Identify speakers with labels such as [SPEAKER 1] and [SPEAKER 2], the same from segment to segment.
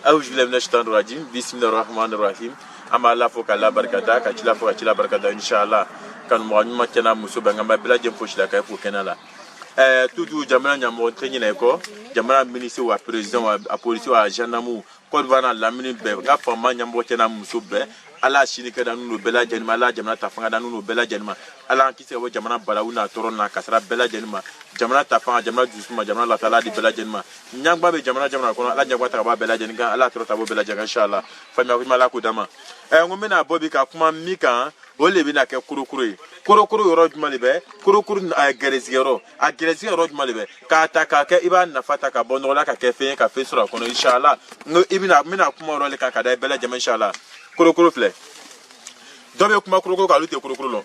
[SPEAKER 1] Awuzu bilahi mina shaitan rajim, bisimilahi rahmani rahim. An b'Ala fo k'Ala barikada, ka cila fo ka cila barikada, inshallah. Kanubaga ɲuman cɛ n'a muso bɛɛ, nka n bɛ bɛɛ lajɛlen fo sila ka fo kɛnɛ la. Toujours jamana ɲɛmɔgɔ tɛ ɲinɛ kɔ, jamana ministre wa, président wa, a polisi wa, gendarme, Côte d'Ivoire n'a lamini bɛɛ, n ka faama ɲɛmɔgɔ cɛ n'a muso bɛɛ, Ala sini kɛ da n'u bɛɛ lajɛlen ma, Ala jamana ta fanga da n'u bɛɛ lajɛlen ma, Ala an kisi ka bɔ jamana balawu n'a tɔɔrɔ n'a kasara bɛɛ lajɛlen ma, jamana ta fanga, jamana dusu ma, jamana lafiya, Ala di bɛɛ lajɛlen ma. Ɲagba bɛ jamana jamana kɔnɔ, Ala ɲagba ta ka bɔ a bɛɛ lajɛlen kan, Ala tɔɔrɔ ta bɔ bɛɛ lajɛlen kan, inshallah. Faamuya ko ɲuman Ala k'o d'an ma. N ko n bɛna bɔ bi ka kuma min kan, o de bɛna kɛ korokoro ye. Korokoro yɔrɔ jumɛn de bɛ korokoro? Gɛrɛsigɛ yɔrɔ, a gɛrɛsigɛ yɔrɔ jumɛn de bɛ k'a ta k'a kɛ i b'a nafa ta ka bɔ nɔgɔ la ka kɛ fɛn ye, ka fɛn sɔrɔ a kɔnɔ, inshallah. N ko i bɛna, n bɛna kuma yɔrɔ de kan ka da bɛɛ lajɛlen, inshallah. Korokoro filɛ, dɔ bɛ kuma korokoro kan, olu tɛ korokoro lɔn.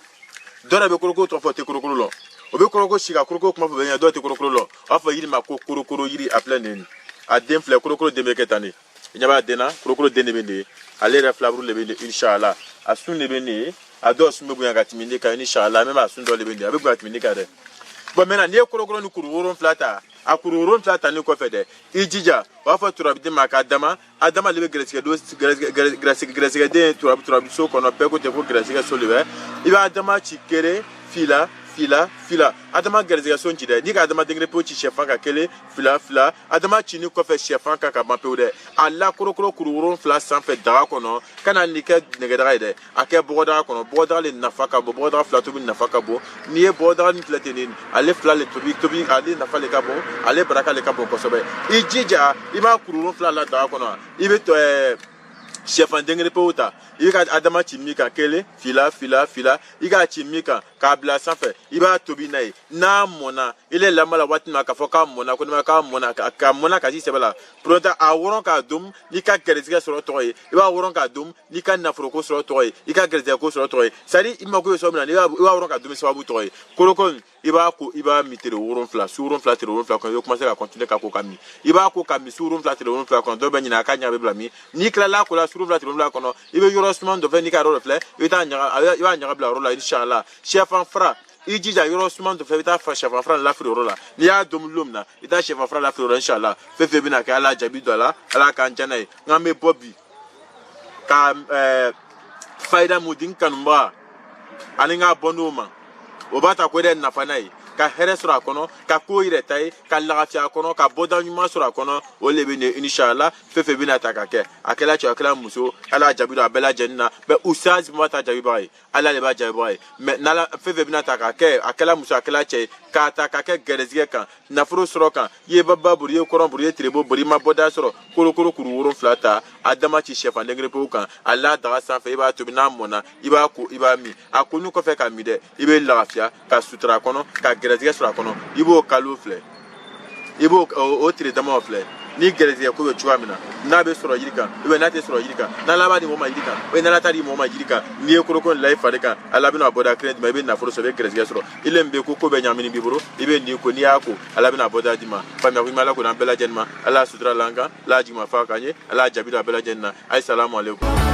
[SPEAKER 1] Dɔ yɛrɛ bɛ korokoro tɔgɔ fɔ, tɛ korokoro lɔn. O bɛ korokoro si ka korokoro kuma fɔ bɛɛ ɲɛna, dɔw tɛ korokoro lɔn. O b'a fɔ yiri ma ko korokoro yiri. A filɛ nin ye, a den filɛ, korokoro den bɛ kɛ tan de. I ɲɛ b'a den na, korokoro den de bɛ nin ye, ale yɛrɛ filaburu de bɛ nin ye, inshallah. A sun de bɛ nin ye, a dɔw sun bɛ bonya ka tɛmɛ nin kan, inshallah. Même a sun dɔ de bɛ nin ye, a bɛ bonya ka tɛmɛ nin kan dɛ. Bon, maintenant n'i ye korokoro ni kuru 7 ta, a kuru 7 ta ni kɔfɛ dɛ, i jija, u b'a fɔ turabiden ma k'a dama, a dama de bɛ gɛrɛsɛgɛ don, gɛrɛsɛgɛ den turabi so kɔnɔ, bɛɛ ko ten ko gɛrɛsɛgɛ so de bɛ. I b'a dama ci kelen, fila, fila, fila, adama gɛrɛsɛgɛ so ci dɛ. N'i ka adama den kelen pewu ci sɛfan kan, kelen, fila, fila, adama ci ni kɔfɛ sɛfan kan ka ban pewu dɛ. A la korokoro kuru 7 sanfɛ daga kɔnɔ, kana nin kɛ nɛgɛdaga ye dɛ, a kɛ bɔgɔdaga kɔnɔ. Bɔgɔdaga le nafa ka bon, bɔgɔdaga fila tobi nafa ka bon. N'i ye bɔgɔdaga nin filɛ ten nin, ale fila le tobi tobi, ale nafa le ka bon, ale baraka le ka bon kosɛbɛ. I jija, i b'a kuru 7 la daga kɔnɔ, i bɛ sɛfan den kelen pewu ta, i bɛ ka adama ci min kan, kelen, fila, fila, fila, i k'a ci min kan k'a bila sanfɛ, i b'a tobi n'a ye. N'a mɔnna, i le lamɔ la waati min na k'a fɔ k'a mɔnna, ko ne k'a mɔnna, k'a mɔnna ka si sɛbɛ la purɔnta, a wɔrɔn k'a dun n'i ka gɛrɛsɛgɛ sɔrɔ tɔgɔ ye, i b'a wɔrɔn k'a dun n'i ka nafoloko sɔrɔ tɔgɔ ye, i ka gɛrɛsɛgɛ ko sɔrɔ tɔgɔ ye, c'est à dire i mako bɛ sɔrɔ min na, i b'a wɔrɔn k'a dun sababu tɔgɔ ye. Koroko i b'a ko, i b'a min tere 7, su 7, tere 7 kɔnɔ, i bɛ commencer ka continuer ka ko ka min. I b'a ko ka min su 7, tere 7 kɔnɔ. Dɔw bɛ ɲinɛ a ka ɲaga bɛ bila min. N'i tilala ko la su 7, tere 7 kɔnɔ, i bɛ yɔrɔ suman dɔ fɛ, n'i ka yɔrɔ dɔ filɛ, i bɛ taa ɲaga, i b'a ɲaga bila yɔrɔ la, inshallah. Sɛfan fara, i jija yɔrɔ suman dɔ fɛ, i bɛ taa sɛfan fara lafili yɔrɔ la. N'i y'a dɔn lon min na, i taa sɛfan fara lafili yɔrɔ la, inshallah. Fɛn fɛn bɛna kɛ, Ala jaabi don a la, Ala k'an diya n'a ye. N k'an bɛ bɔ bi ka fayida mun di n kanubaga ani n ka bɔndenw ma, o b'a ta ko yɛrɛ nafa n'a ye, ka hɛrɛ sɔrɔ a kɔnɔ, ka ko yɛrɛ ta ye, ka lagafiya a kɔnɔ, ka bɔda ɲuman sɔrɔ a kɔnɔ, o de bɛ nin inshallah. Fɛn fɛn bɛna ta ka kɛ, a kɛla cɛ, a kɛla muso, Ala jaabi don a bɛɛ lajɛlen na. Mɛ ustaz ma ta jaabibaga ye, Ala de b'a jaabibaga ye. Mɛ n'Ala fɛn fɛn bɛna ta ka kɛ, a kɛla muso, a kɛla cɛ ye, k'a ta ka kɛ gɛrɛsɛgɛ kan, nafolo sɔrɔ kan, i ye baba bori, i ye kɔrɔn bori, i ye terebo bori, i ma bɔda sɔrɔ, korokoro kuru 7 ta, a dama ci sɛfan den kelen pewu kan, a la daga sanfɛ, i b'a tobi. N'a mɔnna, i b'a ko, i b'a min. A ko ni kɔfɛ ka min dɛ, i bɛ lagafiya ka sutura a kɔnɔ, ka gɛrɛsɛgɛ sɔrɔ a kɔnɔ. I b'o kalo filɛ, i b'o o tile damaw filɛ ni gɛrɛsɛgɛ ko bɛ cogoya min na, n'a bɛ sɔrɔ yiri kan, ou bien n'a tɛ sɔrɔ yiri kan, n'Ala b'a di mɔgɔ ma yiri kan, ou bien n'Ala t'a di mɔgɔ ma yiri kan. N'i ye koroko la i fari kan, Ala bɛna bɔda kelen d'i ma, i bɛ nafolo sɔrɔ, i bɛ gɛrɛsɛgɛ sɔrɔ. I le min bɛ ko bɛɛ ɲagamini b'i bolo, i bɛ nin ko, n'i y'a ko, Ala bɛna bɔda d'i ma. Faamuya ko ɲuman Ala ko n'an bɛɛ lajɛlen ma. Ala sutura la an kan, Ala jigin ma fa kan ye, Ala jaabi don a bɛɛ lajɛlen na. Ayi, salamu aleykum.